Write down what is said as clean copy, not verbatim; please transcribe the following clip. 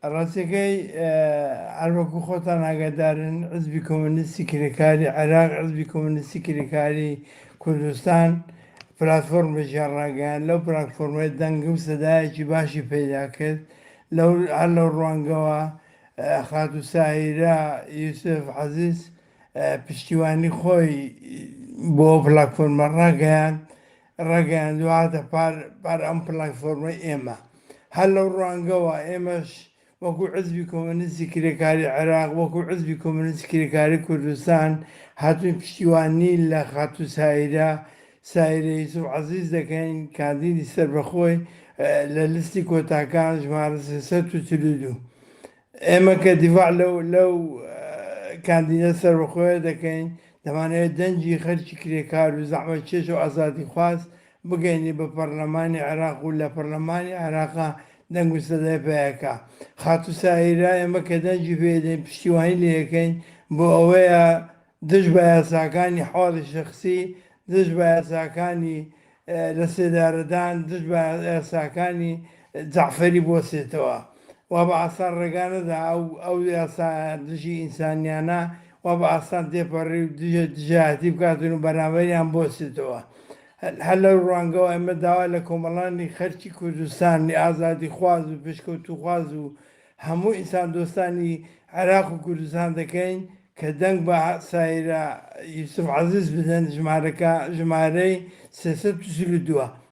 ڕاستیەکەی هەر وەکو خۆتان ئاگادارن حزبی کۆمۆنیستی کرێکاری عێراق، حزبی کۆمۆنیستی کرێکاری کوردستان پلاتفۆرمێکیان ڕاگەیاند، لەو پلاتفۆرمەی دەنگ و سەدایەکی باشی پەیدا کرد. لەو هەر لەو ڕوانگەوە خاتوو ساهیرە یوسف عەزیز پشتیوانی خۆی بۆ ئەو پلاتفۆرمە ڕاگەیاند ڕاگەیاند و هاتە پار پار ئەم پلاتفۆرمەی ئێمە. هەر لەو ڕوانگەوە ئێمەش وەکو حزبی کۆمۆنیستی کرێکاری عێراق، وەکو حزبی کۆمۆنیستی کرێکاری کوردستان هاتووین پشتیوانی لە خاتوو سایرە سایرە یوسف عەزیز دەکەین، کاندیدی سەربەخۆی لە لیستی کۆتاکان ژمارە 342. ئێمە کە دیفاع لەو لەو کاندیدە سەربەخۆیە دەکەین، دەمانەوێت دەنگی خەلکی کرێکار و زەحمەتکێش و ئازادیخواز بگەینی بە پەرلەمانی عێراق و لە پەرلەمانی عێراقا دەنگ و سەدای پەیاکا. خاتوو ساهیرە ئێمە کە دەنگی پێ دەین پشتیوانی لێ ئەکەین بۆ ئەوەیە دژ بە یاساکانی حواڵی شەخسی، دژ بە یاساکانی لە سێدارەدان، دژ بە یاساکانی جەعفەری بوەستێتەوە. وا بە ئاسان ڕێگا نەدا ئەو ئەو یاسا دژی ئینسانیانە وا بە ئاسان تێپەڕی و دژە دژایەتی بکاتن و بەرامبەریان بوەستێتەوە. هەر لەو ڕوانگەوە ئێمە داوا لە کۆمەڵانی خەلکی کوردستانی ئازادیخواز و پێشکەوتووخواز و هەموو ئینساندۆستانی عێراق و کوردستان دەکەین کە دەنگ بە سایرە یوسف عەزیز بدەن ژمارەکە ژمارەی 342 ە.